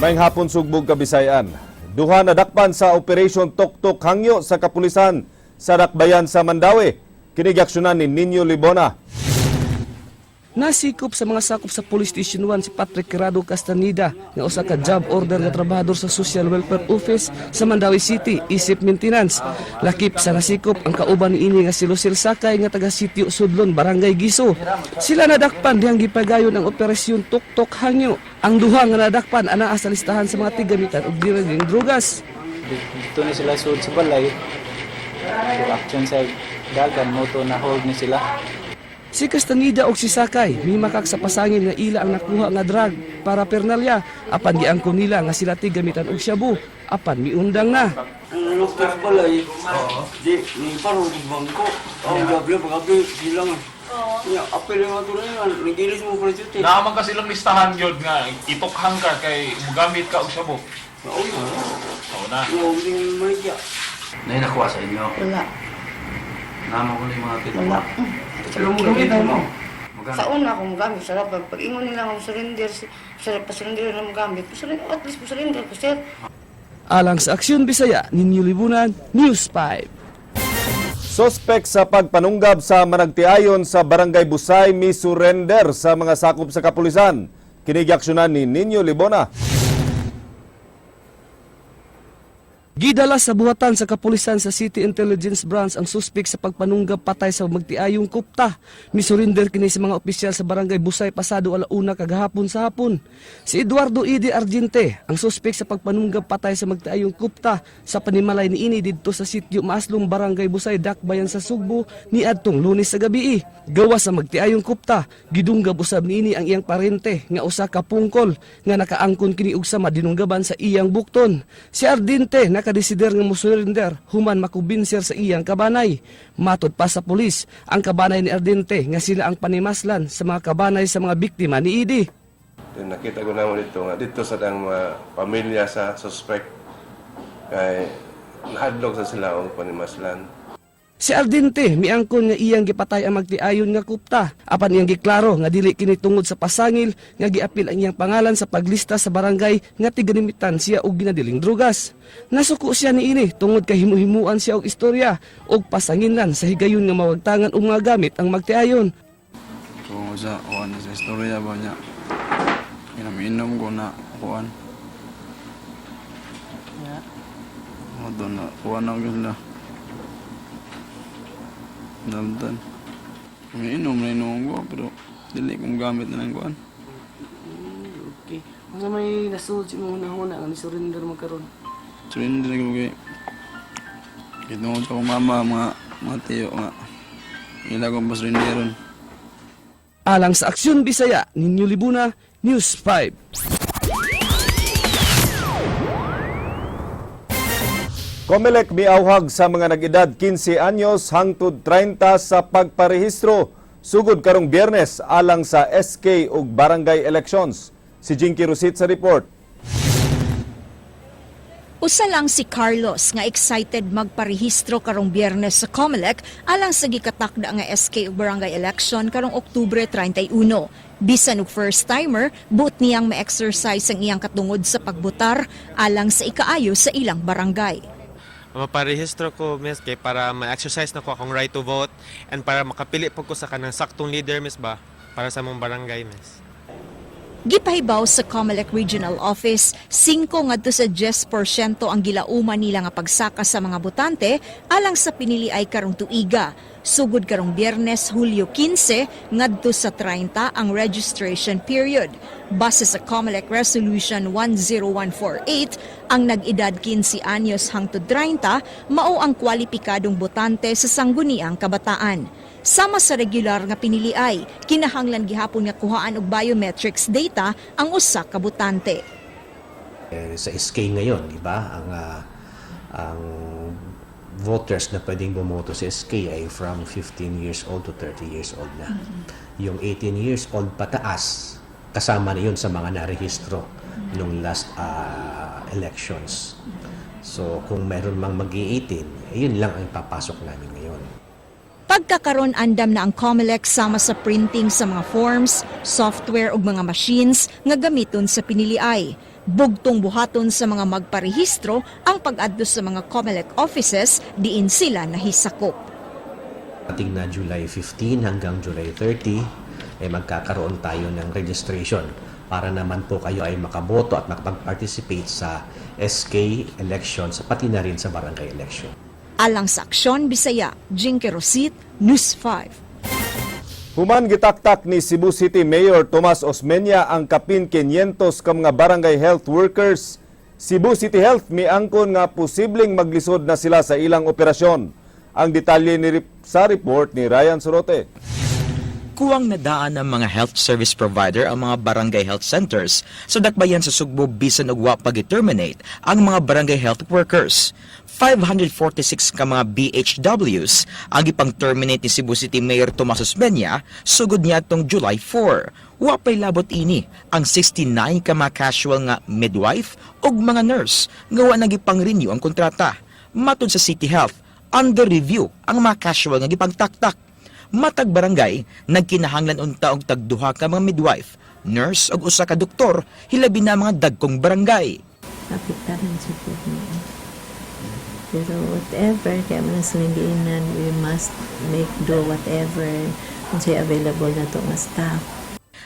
Maayong hapon, Sugbo ug Kabisayan. Duha nadakpan sa Operation Tok-Tok Hangyo sa kapulisan sa Dakbayan sa Mandaue. Kini giaksyonan ni Ninyo Libona. Nasikop sa mga sakop sa Police Station 1 si Patrick Gerardo Castaneda nga usa ka job order nga trabahador sa Social Welfare Office sa Mandaue City isip maintenance. Lakip sa nasikop ang kauban niini nga si Lucille Sakay nga taga Sitio Sudlon, Barangay Giso. Sila nadakpan dihang gipagayon ang Operasyon Tok-Tok Hangyo. Ang duha nga nadakpan anaa sa listahan sa mga tigamitan og diraling drugas. Dito ni sila sud sa balay. So action sa dagan mo to na hold ni sila. Si Castaneda og si Sakay mimakak sa pasangil nga ila ang nakuha nga drug paraphernalia, apan giangkon nila nga sila tigamitan og shabu, apan miundang na. Ang nukta sa balay, di, ni parang bangko. Ang gabi, pagabi, silang. Ya, apel yung mga tulay nga, nagilis mo pa duty. Naaman ka silang listahan yun nga itukhang ka kay mugamit ka og shabu. Oo na. Oo na. Oo, hindi mo maligya. Nay nakuha sa inyo. Wala. Namo ko na yung mga tito. Wala. Pero mo gamitan mo. Magkano? Sa una akong gamit, sarap. Pag ingon nila akong surrender, sarap pa surrender na gamit. Surrender, at least surrender ko, sir. Alang sa Aksyon Bisaya, Ninyo Libunan, News 5. Sospek sa pagpanunggab sa managtiayon sa Barangay Busay mi surrender sa mga sakop sa kapulisan. Kini giaksyonan ni Ninyo Libona. Gidala sa buhatan sa kapulisan sa City Intelligence Branch ang suspek sa pagpanunggab patay sa magtiayong kupta. Misurrender kini sa mga opisyal sa Barangay Busay pasado 1:00 kagahapon sa hapon. Si Eduardo Idi Argente ang suspek sa pagpanunggab patay sa magtiayong kupta sa panimalay niini didto sa sitio Maaslong, Barangay Busay, Dakbayan sa Sugbo niadtong Lunes sa gabi. Gawas sa magtiayong kupta, gidunggab usab niini ang iyang parente nga usa ka pungkol nga nakaangkon kini og sama dinunggaban sa iyang bukton. Si Ardente nakadesider nga mosurrender human makumbinser sa iyang kabanay. Matod pa sa pulis, ang kabanay ni Ardente nga sila ang panimaslan sa mga kabanay sa mga biktima ni Idi. Then nakita ko naman dito nga dito sa ang mga pamilya sa suspect kay nahadlok sa sila og panimaslan. Si Ardente miangkon nga iyang gipatay ang magtiayon nga kupta, apan iyang giklaro nga dili kini tungod sa pasangil nga giapil ang iyang pangalan sa paglista sa barangay nga tiganimitan siya og ginadiling drugas. Nasuko siya niini tungod kay himuhimuan siya og istorya og pasanginlan sa higayon nga mawagtangan og mga gamit ang magtiayon. Kung sa kuan sa istorya ba niya. Inom-inom ko na kuan. Yeah. O doon na kuan na ko sila. Damtan. Umiinom na inom ko pero dili kong gamit na ng kuan. Okay. Unsa may nasulod sa imong hunahuna nga ni-surrender mo karon? Surrender ko kay kitungod sa akong mama, mga tiyo nga ila kong pasurrenderon. Alang sa Aksyon Bisaya, Ninyo Libuna, News 5. Comelec miawhag sa mga nag-edad 15 anyos hangtod 30 sa pagparehistro sugod karong Biyernes alang sa SK ug barangay elections. Si Jinky Rusit sa report. Usa lang si Carlos nga excited magparehistro karong Biyernes sa COMELEC alang sa gikatakda nga SK ug barangay election karong Oktubre 31. Bisan og first timer, buot niyang ma-exercise ang iyang katungod sa pagbotar alang sa ikaayo sa ilang barangay. Maparehistro ko, miss, kay para ma-exercise na ko akong right to vote and para makapili po ko sa kanang saktong leader, miss ba, para sa mong barangay, miss. Gipahibaw sa COMELEC Regional Office, 5 ngadto sa 10% ang gilauman nila nga pagsaka sa mga botante alang sa pinili ay karong tuiga. Sugod karong Biyernes, Hulyo 15 ngadto sa 30 ang registration period. Base sa COMELEC Resolution 10148, ang nag-edad 15 anyos hangtod 30 mao ang kwalipikadong botante sa sangguniang kabataan. Sama sa regular nga piniliay, kinahanglan gihapon nga kuhaan og biometrics data ang usa ka botante. Eh, sa SK ngayon, di ba? Ang voters na pwedeng bumoto sa SK ay from 15 years old to 30 years old na. Yung 18 years old pataas, kasama na yun sa mga narehistro nung last elections. So kung meron mang mag-18, ayun lang ang papasok namin ngayon. Pagkakaron, andam na ang COMELEC sama sa printing sa mga forms, software ug mga machines nga gamiton sa piniliay. Bugtong buhaton sa mga magparehistro ang pag-adto sa mga COMELEC offices diin sila nahisakop. Ating na July 15 hanggang July 30 ay magkakaroon tayo ng registration para naman po kayo ay makaboto at makapag-participate sa SK elections pati na rin sa barangay election. Alang sa Aksyon Bisaya, Jinky Rosit, News 5. Human gitaktak ni Cebu City Mayor Tomas Osmeña ang kapin 500 ka mga barangay health workers. Cebu City Health miangkon nga posibleng maglisod na sila sa ilang operasyon. Ang detalye ni sa report ni Ryan Sorote. Kuwang nadaan ng mga health service provider ang mga barangay health centers sa dakbayan sa Sugbo bisan og wa pag-terminate ang mga barangay health workers. 546 ka mga BHWs ang gipang-terminate ni Cebu City Mayor Tomas Osmeña sugod niadtong July 4. Wa pay labot ini ang 69 ka mga casual nga midwife ug mga nurse nga wa nagipang-renew ang kontrata. Matud sa City Health, under review ang mga casual nga gipangtaktak. Matag barangay nagkinahanglan unta og tagduha ka mga midwife, nurse ug usa ka doktor, hilabi na mga dagkong barangay. Apektaran sa po niya. Pero whatever, kaya man silang giingnan, we must make do whatever unsay available na to nga staff.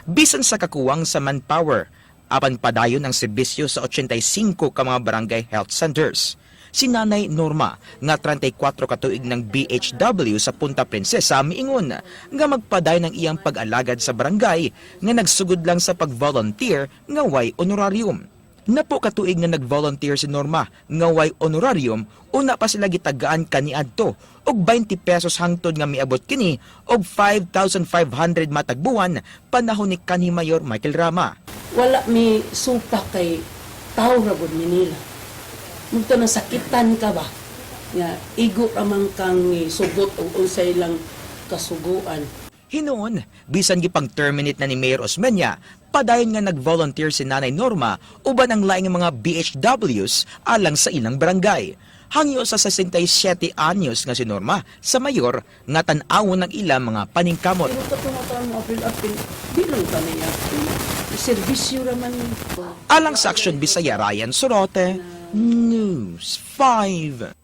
Bisan sa kakuwang sa manpower, apan padayon ang serbisyo sa 85 ka mga barangay health centers. Si Nanay Norma, nga 34 katuig ng BHW sa Punta Princesa, miingon nga magpadayon ang iyang pag-alagad sa barangay nga nagsugod lang sa pag-volunteer nga way honorarium. Napo katuig nga nag-volunteer si Norma nga way honorarium, una pa sila gitagaan kaniadto og 20 pesos hangtod nga miabot kini og 5,500 matag buwan panahon ni kanhi Mayor Michael Rama. Wala mi supa kay tao ra gud mi nila. Mugto na sakitan ka ba? Nga igo ra man kang sugot og unsay lang kasuguan. Hinuon, bisan gipang-terminate na ni Mayor Osmeña, padayon nga nag-volunteer si Nanay Norma uban ang laing mga BHWs alang sa ilang barangay. Hangyo sa 67 anyos nga si Norma sa mayor nga tan-awon ng ilang mga paningkamot. Pero katong mo apil-apil, di lang kami apil. Serbisyo ra man ni. Alang sa Aksyon Bisaya, Ryan Sorote, News 5.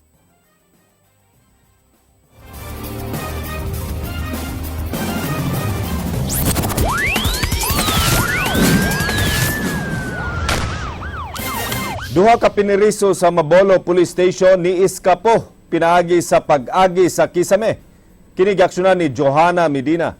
Duha ka piniriso sa Mabolo Police Station ni iskapo pinaagi sa pag-agi sa kisame. Kini giaksyonan ni Johanna Medina.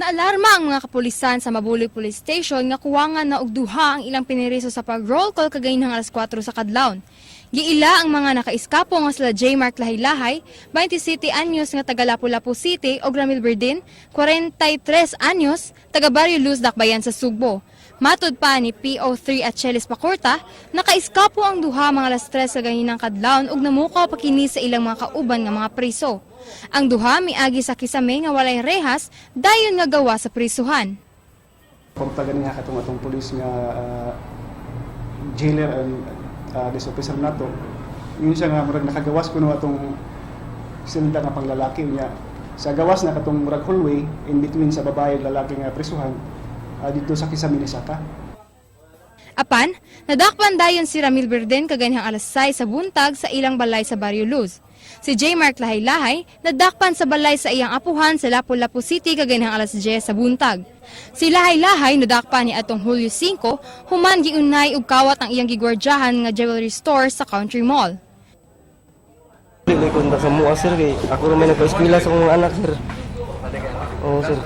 Naalarma ang mga kapulisan sa Mabuloy Police Station nga kuwangan na og duha ang ilang piniriso sa pag-roll call kagahinhang alas 4 sa kadlawon. Giila ang mga nakaiskapo nga sila J. Mark Lahilahay, 27 anyos nga taga Lapu-Lapu City ug Ramil Berdin, 43 anyos, taga Barrio Luz, Dakbayan sa Sugbo. Matud pa ni PO3 at Chelis Pacorta, nakaiskapo ang duha mga alas 3 sa gahinang kadlawon ug namukaw pa kini sa ilang mga kauban nga mga priso. Ang duha miagi sa kisame nga walay rehas dayon nga gawa sa prisuhan. Porta gani nga katong atong pulis nga jailer and this officer nato. Yun siya nga murag nakagawas kuno atong silda nga panglalaki niya. Sa gawas na katong murag hallway in between sa babae ug lalaki nga prisuhan dito sa kisame ni Saka. Apan, nadakpan dayon si Ramil Berden kaganhang alas 6 sa buntag sa ilang balay sa Barrio Luz. Si J. Mark Lahay-Lahay nadakpan sa balay sa iyang apuhan sa Lapu-Lapu City kaganhang alas 10 sa buntag. Si Lahay-Lahay nadakpan ni atong Hulyo 5 human giunay og kawat ang iyang gigwardyahan nga jewelry store sa Country Mall. Dili ko sa mua, sir, kay ako ra may nagpa-eskwela sa akong mga anak, sir. Oo, sir.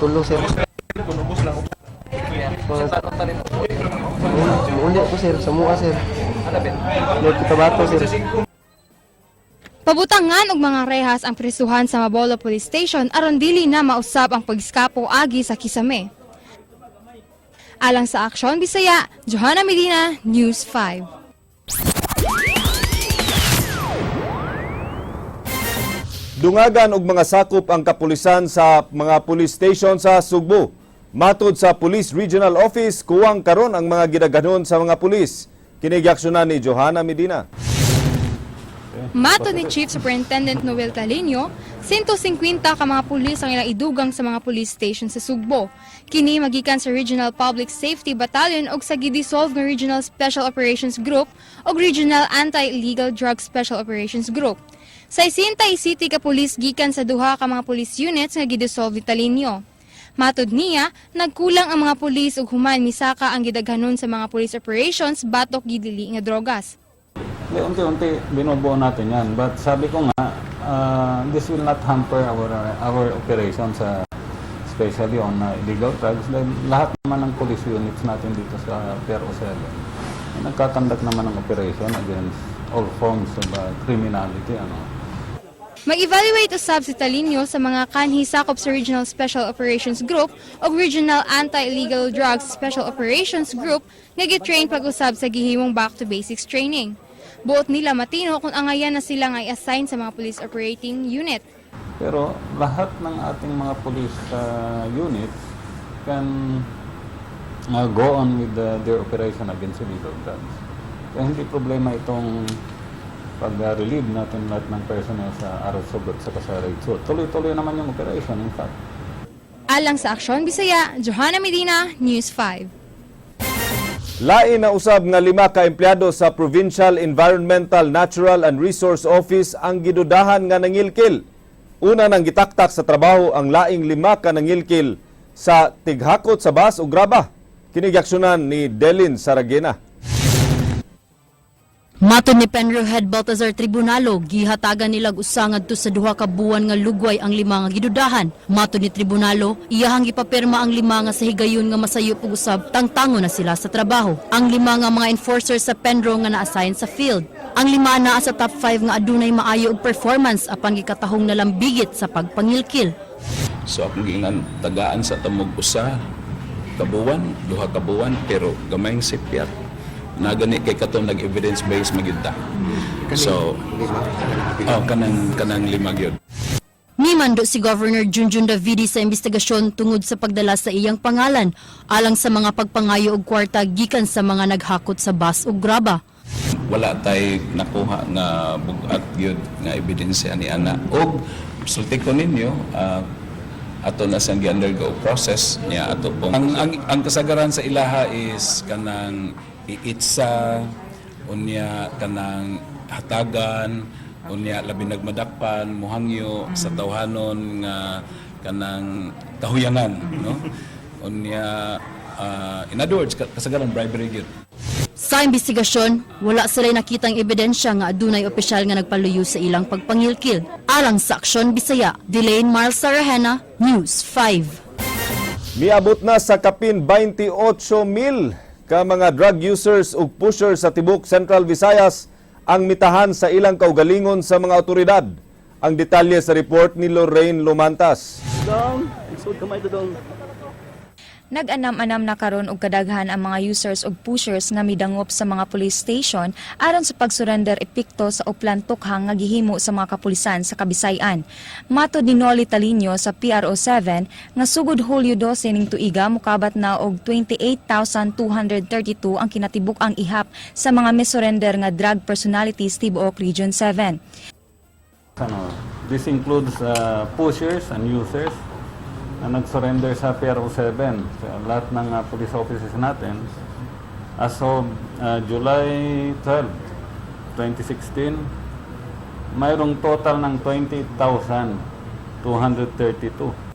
Tulo, sir. Muuli ko, sir, sa mua, sir. Lord Cotabato, sir. Pabutangan og mga rehas ang prisuhan sa Mabolo Police Station aron dili na mausab ang pag-eskapo agi sa kisame. Alang sa Aksyon Bisaya, Johanna Medina, News 5. Dungagan og mga sakop ang kapulisan sa mga police station sa Sugbo. Matod sa Police Regional Office, kuwang karon ang mga gidaghanon sa mga pulis. Kini giaksyonan ni Johanna Medina. Matod ni Chief Superintendent Noel Talino, 150 ka mga pulis ang ilang idugang sa mga police station sa Sugbo. Kini magikan sa Regional Public Safety Battalion ug sa gidissolve nga Regional Special Operations Group ug Regional Anti-Illegal Drug Special Operations Group. Sa 67 ka pulis gikan sa duha ka mga police units nga gidissolve ni Talino. Matod niya, nagkulang ang mga pulis ug human misaka ang gidaghanon sa mga police operations batok gidili nga drogas. Hindi, unti-unti binubuo natin yan. But sabi ko nga, this will not hamper our operation sa especially on illegal drugs. Dahil lahat naman ng police units natin dito sa PRO 7 ay nagka-conduct naman ng operation against all forms of criminality. Ano. Mag-evaluate usab si Talino sa mga kanhi sakop sa Regional Special Operations Group o Regional Anti-Illegal Drugs Special Operations Group nga gitrain pag-usab sa gihimong back to basics training. Buot nila matino kung angayan na sila nga i-assign sa mga police operating unit. Pero lahat ng ating mga police units can go on with their operation against illegal drugs. Kaya hindi problema itong pag-relieve natin lahat ng personnel sa RSOG at saka sa RHO. Tuloy-tuloy naman yung operation, in fact. Alang sa Aksyon Bisaya, Johanna Medina, News 5. Lain na usab nga lima ka empleyado sa Provincial Environmental, Natural and Resource Office ang gidudahan nga nangilkil. Una nang gitaktak sa trabaho ang laing lima ka nangilkil sa tighakot sa bus o graba. Kini giaksyonan ni Delin Saragena. Matod ni Penro Head Baltazar Tribunalo, gihatagan nila usa ngadto sa 2 ka buwan nga lugway ang lima nga gidudahan. Matod ni Tribunalo, iyahang gipapirma ang lima nga sa higayon nga masayop ug usab tangtango na sila sa trabaho. Ang lima nga mga enforcer sa Penro nga na-assign sa field. Ang lima naa sa top 5 nga adunay maayo og performance apan gikatahong nalambigit sa pagpangilkil. So akong giingnan, tagaan sa tamog 1 ka buwan, 2 ka buwan, pero gamayng sipyat. Na gani kay katong nag evidence base magyud ta. So, oh, kanang lima gyud. Mimando si Governor Junjun Davide sa investigasyon tungod sa pagdala sa iyang pangalan alang sa mga pagpangayo og kwarta gikan sa mga naghakot sa bus ug graba. Wala tay nakuha nga bug-at gyud nga ebidensya ni ana. Og sulti ko ninyo, ato na siyang gi-undergo process niya ato pong ang kasagaran sa ilaha is kanang iitsa, unya kanang hatagan, unya labi nagmadakpan, muhangyo sa tawhanon nga kanang kahuyangan, no? Unya in other words, kasagaran bribery gyud. Sa investigasyon, wala sila'y nakitang ebidensya nga adunay opisyal nga nagpaluyo sa ilang pagpangilkil. Alang sa Aksyon Bisaya, Delane Miles Sarahena, News 5. Miabot na sa kapin 28 mil ka mga drug users ug pushers sa tibok Central Visayas ang mitahan sa ilang kaugalingon sa mga otoridad. Ang detalye sa report ni Lorraine Lumantas. Dong, isod kamay to, dong. Nag-anam-anam na karon og kadaghan ang mga users og pushers nga midangop sa mga police station aron sa pagsurrender epekto sa Oplan Tokhang nga gihimo sa mga kapulisan sa Kabisayan. Matod ni Noli Talino sa PRO 7 nga sugod Hulyo 12 ning tuiga, mukabat na og 28,232 ang kinatibuk-ang ihap sa mga misurrender nga drug personalities tibuok Region 7. Ano, this includes pushers and users na nag-surrender sa PRO 7. So, lahat ng police officers natin, as of July 12, 2016, mayroong total ng 20,232.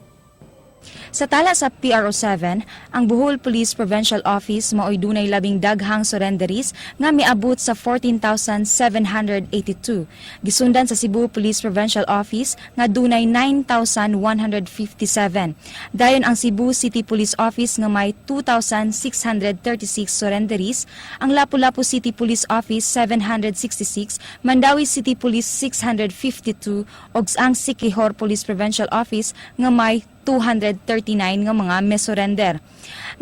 Sa tala sa PRO 7, ang Bohol Police Provincial Office maoy dunay labing daghang surrenderies nga miabot sa 14,782. Gisundan sa Cebu Police Provincial Office nga dunay 9,157. Dayon ang Cebu City Police Office nga may 2,636 surrenderies, ang Lapu-Lapu City Police Office 766, Mandaue City Police 652 ug ang Siquijor Police Provincial Office nga may 239 nga mga mesurrender.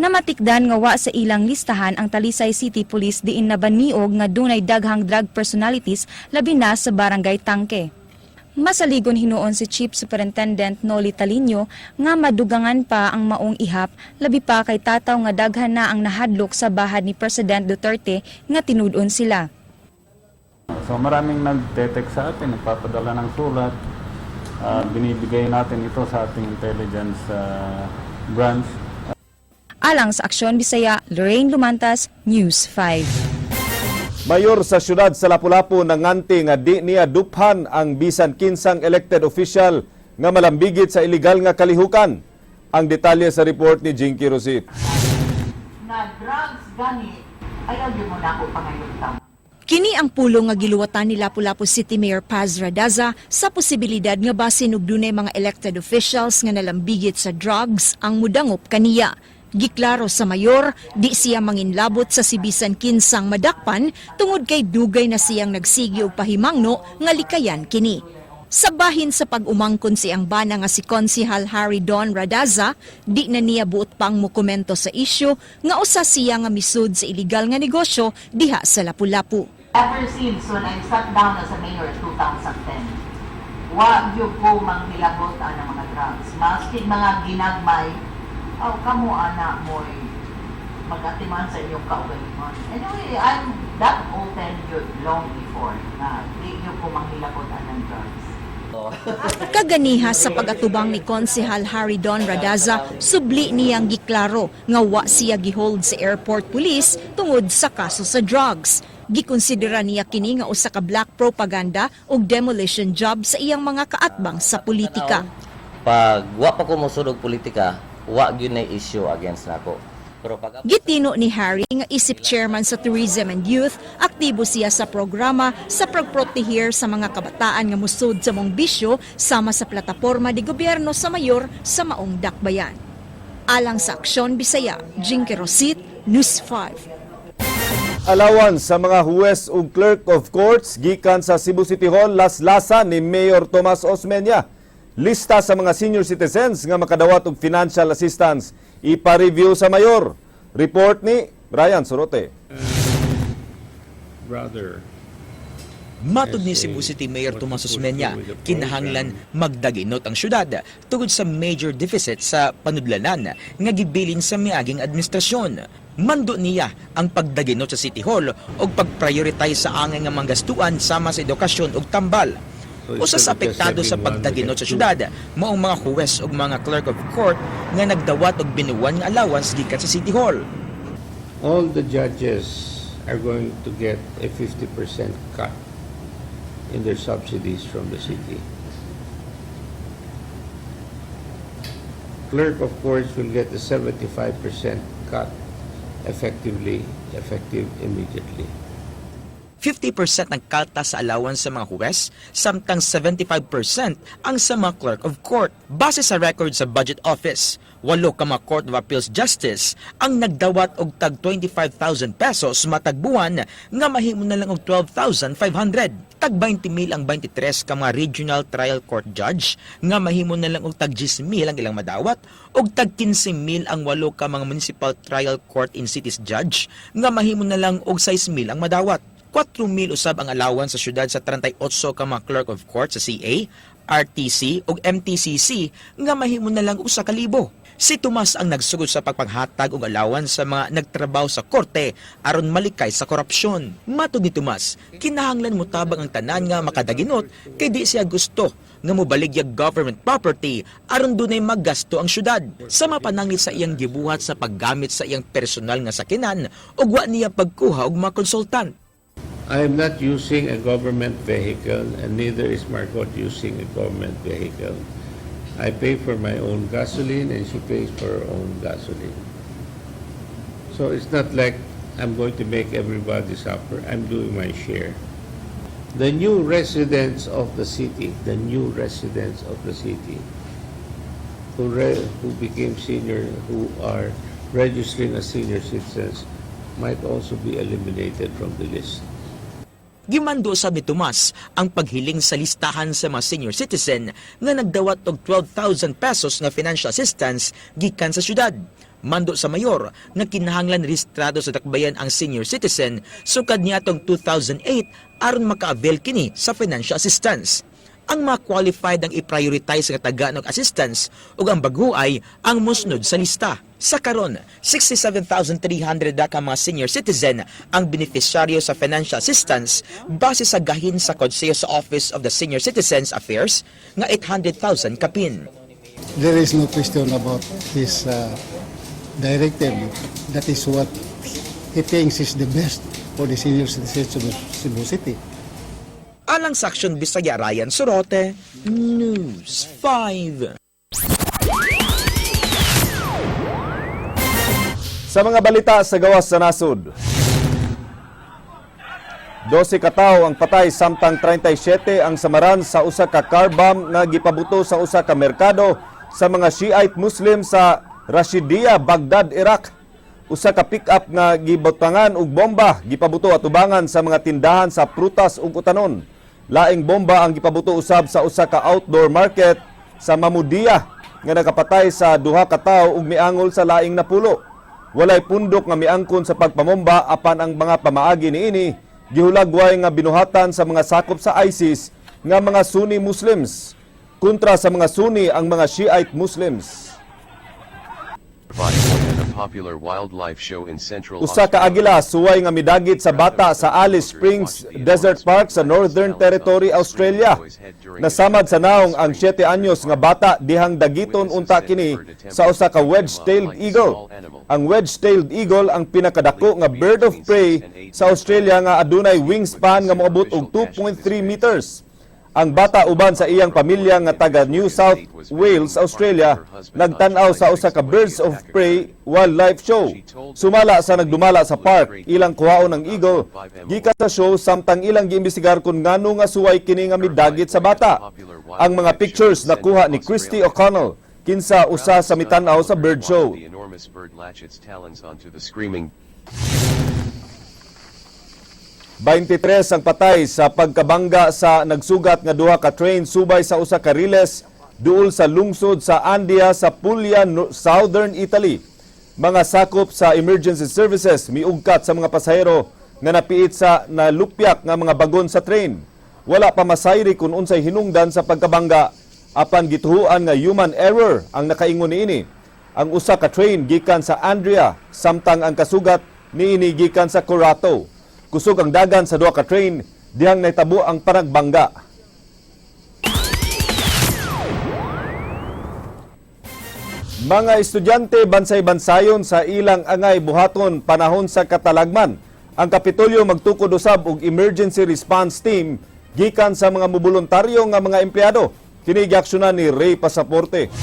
Namatikdan nga wa sa ilang listahan ang Talisay City Police diin nabaniog nga dunay daghang drug personalities, labi na sa Barangay Tangke. Masaligon hinuon si Chief Superintendent Noli Talino nga madugangan pa ang maong ihap, labi pa kay tataw nga daghan na ang nahadlok sa bahad ni President Duterte nga tinud-on sila. So maraming nagte-text sa atin, nagpapadala ng sulat. Binibigay natin ito sa ating intelligence branch. Alang sa Aksyon Bisaya, Lorraine Lumantas, News 5. Mayor sa syudad sa Lapu-Lapu nanganti nga di niya duphan ang bisan kinsang elected official nga malambigit sa illegal nga kalihukan. Ang detalye sa report ni Jinky Rosit. Nga drugs gani, ayaw gyud mo na ako pangayuntang. Kini ang pulong nga giluwatan ni Lapu-Lapu City Mayor Paz Radaza sa posibilidad nga basin og dunay mga elected officials nga nalambigit sa drugs ang mudangop kaniya. Giklaro sa mayor, di siya manginlabot sa si bisan kinsang madakpan tungod kay dugay na siyang nagsigi og pahimangno nga likayan kini. Sa bahin sa pag-umangkon siyang bana nga si Konsihal Harry Don Radaza, di na niya buot pang mokomento sa isyu nga usa siya nga misud sa illegal nga negosyo diha sa Lapu-Lapu. Ever since when I sat down as a mayor in 2010, wa gyud ko manghilabot ang mga drugs. Maski mga ginagmay, aw kamo ana mo'y magatiman sa inyong kaugalingon. Anyway, I'm that open gyud long before na di gyud ko manghilabot ang drugs. Kaganiha sa pag-atubang ni Konsehal Harry Don Radaza, subli niyang giklaro nga wa siya gihold sa airport police tungod sa kaso sa drugs. Gikonsidera niya kini nga usa ka black propaganda ug demolition job sa iyang mga kaatbang sa politika. Pag wa pa ko mosulod og politika, wa gyud na issue against nako. Pero pag Gitino ni Harry nga isip chairman sa Tourism and Youth, aktibo siya sa programa sa pagprotehir sa mga kabataan nga musud sa maong bisyo sama sa plataporma di gobyerno sa mayor sa maong dakbayan. Alang sa Aksyon Bisaya, Jinky Rosit, News 5. Allowance sa mga huwes ug clerk of courts gikan sa Cebu City Hall laslasan ni Mayor Tomas Osmeña. Lista sa mga senior citizens nga makadawat og financial assistance ipa-review sa mayor. Report ni Brian Sorote. Brother. Matod ni Cebu City Mayor Tomas Osmeña, kinahanglan magdaginot ang syudad tungod sa major deficit sa panudlanan nga gibilin sa miaging administrasyon. Mando niya ang pagdaginot sa City Hall ug pag-prioritize sa angay nga mga gastuan sama sa edukasyon ug tambal. Usa sa apektado sa pagdaginot sa syudad, maong mga huwes ug mga clerk of court nga nagdawat og binuwan nga allowance gikan sa City Hall. All the judges are going to get a 50% cut in their subsidies from the city. Clerk of courts will get a 75% cut effective immediately. 50% ang kaltas sa allowance sa mga huwes, samtang 75% ang sa mga clerk of court. Base sa record sa Budget Office, walo ka mga Court of Appeals Justice ang nagdawat og tag 25,000 pesos matag buwan nga mahimo na lang og 12,500. Tag 20,000 ang 23 ka mga Regional Trial Court Judge nga mahimo na lang og tag 10,000 ang ilang madawat ug tag 15,000 ang walo ka mga Municipal Trial Court in Cities Judge nga mahimo na lang og 6,000 ang madawat. 4,000 usab ang allowance sa syudad sa 38 ka mga clerk of court sa CA, RTC ug MTCC nga mahimo na lang 1,000. Si Tomas ang nagsugod sa pagpanghatag og allowance sa mga nagtrabaho sa korte aron malikay sa korupsyon. Matod ni Tomas, kinahanglan motabang ang tanan nga makadaginot kay di siya gusto nga mobaligyag government property aron dunay maggasto ang syudad. Sa mapanangit sa iyang gibuhat sa paggamit sa iyang personal nga sakinan ug wa niya pagkuha og mga konsultant. I am not using a government vehicle and neither is Margot using a government vehicle. I pay for my own gasoline and she pays for her own gasoline. So it's not like I'm going to make everybody suffer. I'm doing my share. The new residents of the city, the new residents of the city who became senior, who are registering as senior citizens, might also be eliminated from the list. Gimando usab ni Tomas ang paghiling sa listahan sa mga senior citizen nga nagdawat og 12,000 pesos nga financial assistance gikan sa syudad. Mando sa mayor nga kinahanglan rehistrado sa dakbayan ang senior citizen sukad niadtong 2008 aron maka-avail kini sa financial assistance. Ang mga qualified ang i-prioritize nga tagaan og assistance ug ang bag-oay ang musnod sa lista. Sa karon, 67,300 na ka mga senior citizen ang benepisyaryo sa financial assistance base sa gahin sa Konseho sa Office of the Senior Citizens Affairs nga 800,000 kapin. There is no question about his directive. That is what he thinks is the best for the senior citizens of Cebu City. Alang sa Action Bisaya, Ryan Sorote, News 5. Sa mga balita sa gawas sa nasod, 12 katawo ang patay samtang 37 ang samaran sa usa ka car bomb nga gipabuto sa usa ka merkado sa mga Shiite Muslim sa Rashidia, Baghdad, Iraq. Usa ka pick-up nga gibutangan og bomba gipabuto atubangan sa mga tindahan sa prutas ug utanon. Laing bomba ang gipabuto usab sa usa ka outdoor market sa Mamudia nga nakapatay sa duha ka tawo ug miangol sa laing 10. Walay pundok nga miangkon sa pagpamomba, apan ang mga pamaagi niini gihulagway nga binuhatan sa mga sakop sa ISIS nga mga Sunni Muslims. Kontra sa mga Sunni ang mga Shiite Muslims. Popular wildlife show in Central Usa ka agila suway nga midagit sa bata sa Alice Springs Desert Park sa Northern Territory, Australia. Nasamad sa naong ang 7 anyos nga bata dihang dagiton unta kini sa usa ka wedge-tailed eagle. Ang wedge-tailed eagle ang pinakadako nga bird of prey sa Australia nga adunay wingspan nga moabot og 2.3 meters. Ang bata uban sa iyang pamilya nga taga New South Wales, Australia, nagtan-aw sa usa ka birds of prey wildlife show. Sumala sa nagdumala sa park, ilang kuhaon ang eagle gikan sa show samtang ilang giimbestigar kung ngano nga suway kini nga midagit sa bata. Ang mga pictures nakuha ni Christy O'Connell, kinsa usa sa mitan-aw sa bird show. The enormous bird latch its talons onto the screaming 23 ang patay sa pagkabangga sa nagsugat nga duha ka train subay sa usa ka riles duol sa lungsod sa Andia sa Puglia, Southern Italy. Mga sakop sa emergency services miugkat sa mga pasahero nga napiit sa nalupyak nga mga bagon sa train. Wala pa masayri kung unsay hinungdan sa pagkabangga, apan gituhuan nga human error ang nakaingon niini. Ang usa ka train gikan sa Andria samtang ang kasugat niini gikan sa Corato. Kusog ang dagan sa duha ka train dihang nahitabo ang panagbangga. Mga estudyante bansay-bansayon sa ilang angay buhaton panahon sa katalagman. Ang Kapitolyo magtukod usab og emergency response team gikan sa mga moboluntaryo nga mga empleyado. Kini giaksyonan ni Ray Pasaporte.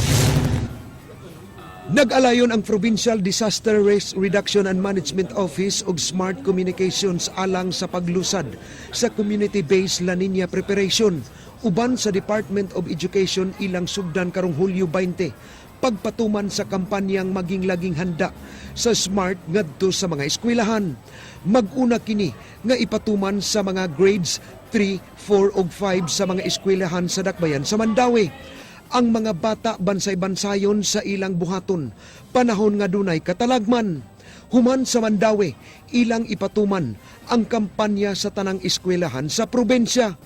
Nag-alayon ang Provincial Disaster Risk Reduction and Management Office ug Smart Communications alang sa paglusad sa community-based La Nina preparation. Uban sa Department of Education, ilang sugdan karong Hulyo 20 pagpatuman sa kampanyang maging laging handa sa Smart ngadto sa mga eskwelahan. Mag-una kini nga ipatuman sa mga grades 3, 4 ug 5 sa mga eskwelahan sa Dakbayan sa Mandaue. Ang mga bata bansay-bansayon sa ilang buhaton panahon nga dunay katalagman. Human sa Mandaue, ilang ipatuman ang kampanya sa tanang eskwelahan sa probensya.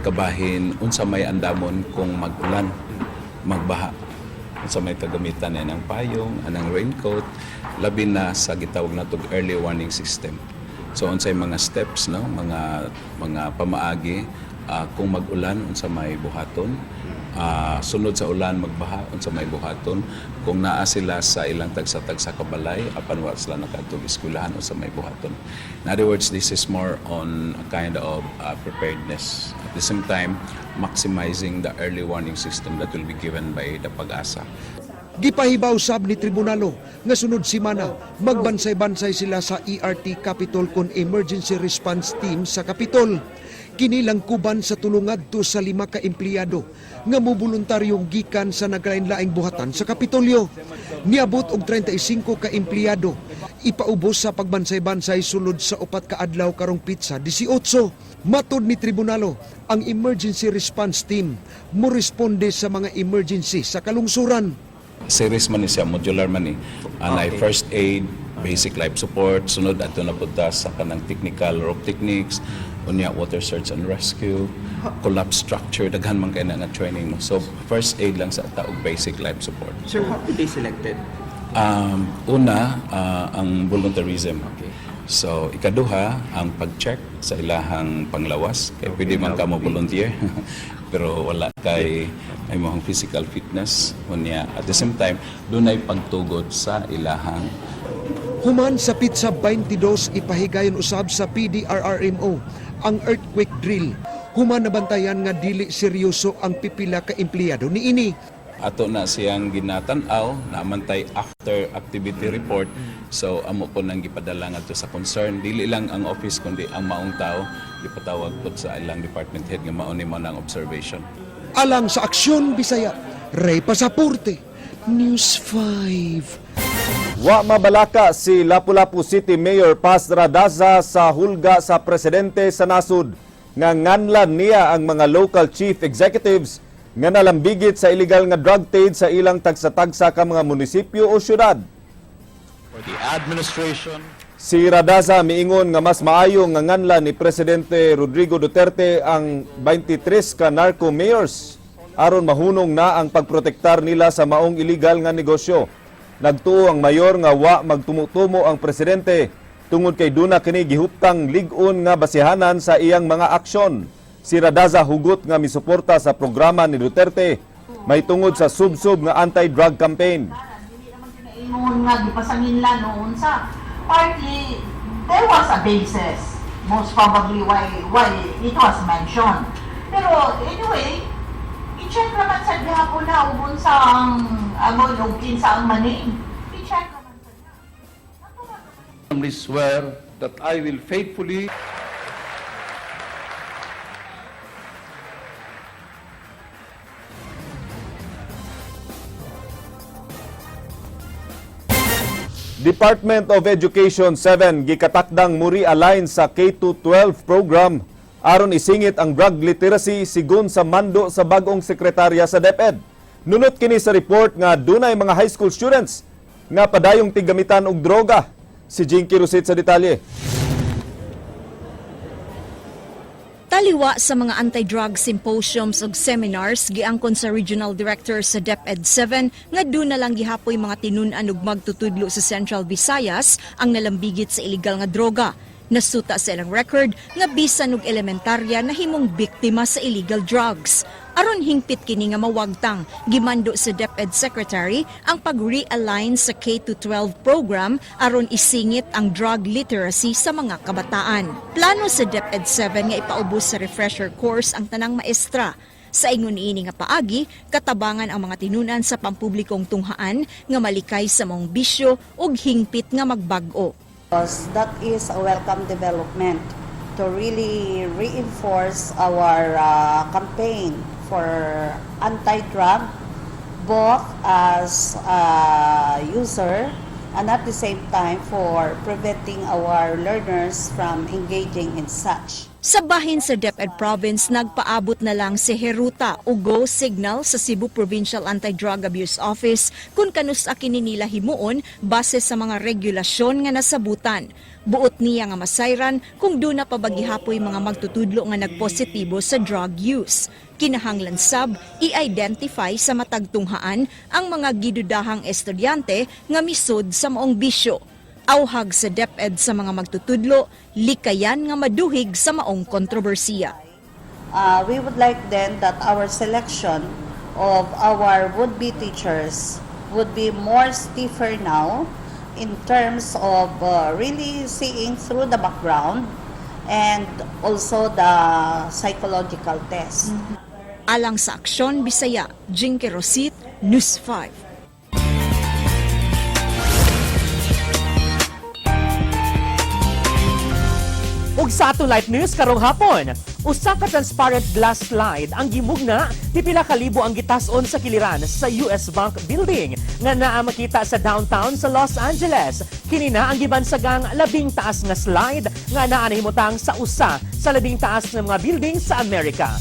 Kabahin unsa may andamon kung mag-ulan, magbaha. Unsa may kagamitan anang payong, anang raincoat, labi na sa gitawag natog early warning system. So unsay mga steps, no, mga pamaagi kung mag-ulan, unsa may buhaton, sunod sa ulan magbaha, unsa may buhaton, kung naa sila sa ilang tagsa-tagsa kabalay apan wa sila nakadtog eskwelahan, unsa may buhaton. In other words, this is more on a kind of preparedness, at the same time maximizing the early warning system that will be given by the PAGASA. Gipahibaw sab ni Tribunalo nga sunod simana magbansay-bansay sila sa ERT Capitol kon Emergency Response Team sa Capitol. Kini langkuban sa 3 ngadto sa 5 ka empleyado nga moboluntaryong gikan sa naglain-laing buhatan sa Kapitolyo. Niabot og 35 ka empleyado ipaubos sa pagbansay-bansay sulod sa 4 ka adlaw karong petsa 18. Matod ni Tribunalo, ang Emergency Response Team mo responde sa mga emergency sa kalungsuran. Series man ni siya, modular man ni. Anay first aid, basic life support, sunod ato na punta sa kanang technical rope techniques. Unya water search and rescue, collapse structure, daghan man kay na nga training, no. So first aid lang sa ta og basic life support. Sir, how did they selected? Una, ang volunteerism. So, ikaduha, ang pag-check sa ilahang panglawas. Kay pwede man ka mo volunteer, pero wala kay ay mohang physical fitness. Unya, at the same time, dunay pagtugot sa ilahang Human sa petsa 22, ipahigayon usab sa PDRRMO ang earthquake drill. Human nabantayan nga dili seryoso ang pipila ka empleyado niini. Ato na siyang ginatan-aw naamantay after activity report, so amo po nang gipadala ngadto sa concern, dili lang ang office kundi ang maong tao gipatawag pod sa ilang department head nga mao ni mo nang observation. Alang sa Aksyon Bisaya, Ray Pasaporte, News 5. Wa mabalaka si Lapu-Lapu City Mayor Paz Radaza sa hulga sa presidente sa nasud nga nganlan niya ang mga local chief executives nga nalambigit sa illegal nga drug trade sa ilang tagsa-tagsa ka mga munisipyo o syudad. For the administration Si Radaza miingon nga mas maayo nga nganlan ni Presidente Rodrigo Duterte ang 23 ka narco mayors aron mahunong na ang pagprotektar nila sa maong illegal nga negosyo. Nagtuo ang mayor nga wa magtumutumo ang presidente tungod kay duna kini gihuptang lig-on nga basihanan sa iyang mga aksyon. Si Radaza hugot nga misuporta sa programa ni Duterte may tungod sa sub-sub nga anti-drug campaign. Ingon nga gipasanginlan noon sa partly there was a basis, most probably why it was mentioned. Pero anyway, i-check naman sa gihapon na ug unsa ang amon ug kinsa ang maning. I-check naman sa solemnly swear that I will faithfully Department of Education 7 gikatakdang muri-align sa K-12 program aron isingit ang drug literacy, sigon sa mando sa bagong sekretarya sa DepEd. Nunot kini sa report nga dunay mga high school students nga padayong tiggamitan og droga. Si Jinky Rosit sa detalye. Taliwa sa mga anti-drug symposiums ug seminars, giangkon sa Regional Director sa DepEd 7 nga duna lang gihapoy mga tinun-an ug magtutudlo sa Central Visayas ang nalambigit sa illegal nga droga. Nasuta sa ilang record nga bisan og elementarya nahimong biktima sa illegal drugs. Aron hingpit kini nga mawagtang, gimando sa DepEd Secretary ang pag-realign sa K-12 program aron isingit ang drug literacy sa mga kabataan. Plano sa DepEd 7 nga ipaubos sa refresher course ang tanang maestra. Sa ingon niini nga paagi, katabangan ang mga tinunan sa pampublikong tunghaan nga malikay sa maong bisyo ug hingpit nga magbag-o. Because that is a welcome development to really reinforce our campaign for anti-drug, both as a user and at the same time for preventing our learners from engaging in such. Sa bahin sa DepEd Province, nagpaabot na lang si Heruta o go signal sa Cebu Provincial Anti-Drug Abuse Office kung kanusa kini nila himuon base sa mga regulasyon nga nasabutan. Buot niya nga masayran kung duna pa ba gihapoy mga magtutudlo nga nagpositibo sa drug use. Kinahanglan sab i-identify sa matag tunghaan ang mga gidudahang estudyante nga misud sa maong bisyo. Auhag sa DepEd sa mga magtutudlo, likayan nga maduhig sa maong kontrobersiya. We would like then that our selection of our would-be teachers would be more stiffer now in terms of really seeing through the background and also the psychological test. Alang sa Aksyon Bisaya, Jinky Rosit, News 5. Ug sa atong live news karong hapon, usa ka transparent glass slide ang gimugna, pipila ka libo ang gitas-on sa kiliran sa US Bank Building nga naa makita sa downtown sa Los Angeles. Kini na ang gibansagang labing taas nga slide nga naa nahimutang sa usa sa labing taas nga mga building sa Amerika.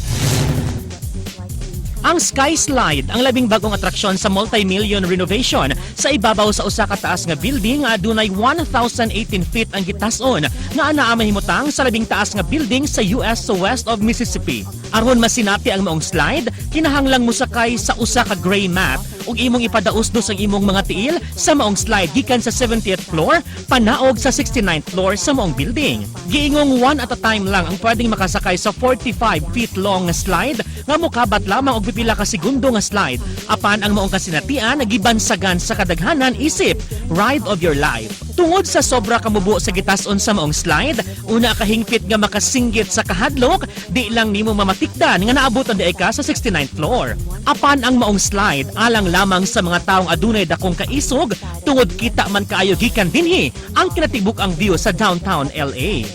Ang Sky Slide ang labing bagong atraksyon sa multi-million renovation sa ibabaw sa usa ka taas nga building nga adunay 1,018 feet ang gitason nga anaa mahimutang sa labing taas nga building sa US sa west of Mississippi. Aron masinati ang maong slide, kinahanglang mosakay sa usa ka gray mat ug imong ipadausdos ang imong mga tiil sa maong slide gikan sa 70th floor panaog sa 69th floor sa maong building. Giingong one at a time lang ang pwedeng makasakay sa 45 feet long nga slide nga mokabat lamang og pipila ka segundo nga slide. Apan ang maong kasinatian gibansagan sa kadaghanan isip ride of your life. Tungod sa sobra kamubo sa gitason sa maong slide, una kahingpit nga makasinggit sa kahadlok, di lang nimo mamatikdan nga naabot ang diay ka sa 69th floor. Apan ang maong slide alang lamang sa mga taong adunay dakong kaisog tungod kita man kaayo gikan dinhi ang kinatibuk ang view sa downtown LA.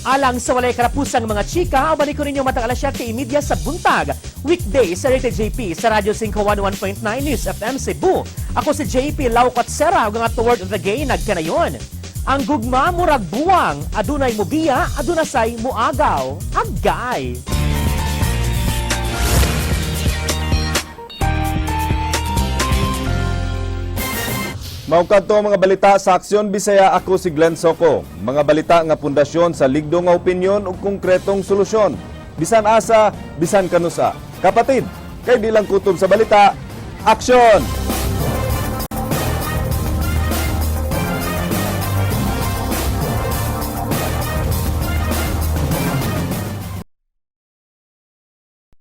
Alang sa walay karapusang mga chika, balik ko ninyo matag alas 7:30 sa buntag. Weekday sa Rated JP sa Radyo 5 101.9 News FM Cebu. Ako si JP Laucot Sera ug ang ato word of the day nagkanayon. Ang gugma murag buwang, adunay mubiya, aduna say muagaw. Agay! Mao kadto ang mga balita sa Aksyon Bisaya. Ako si Glenn Soco. Mga balita nga pundasyon sa ligdo nga opinyon ug konkretong solusyon. Bisan asa, bisan kanusa. Kapatid, kay di lang kutob sa balita. Aksyon!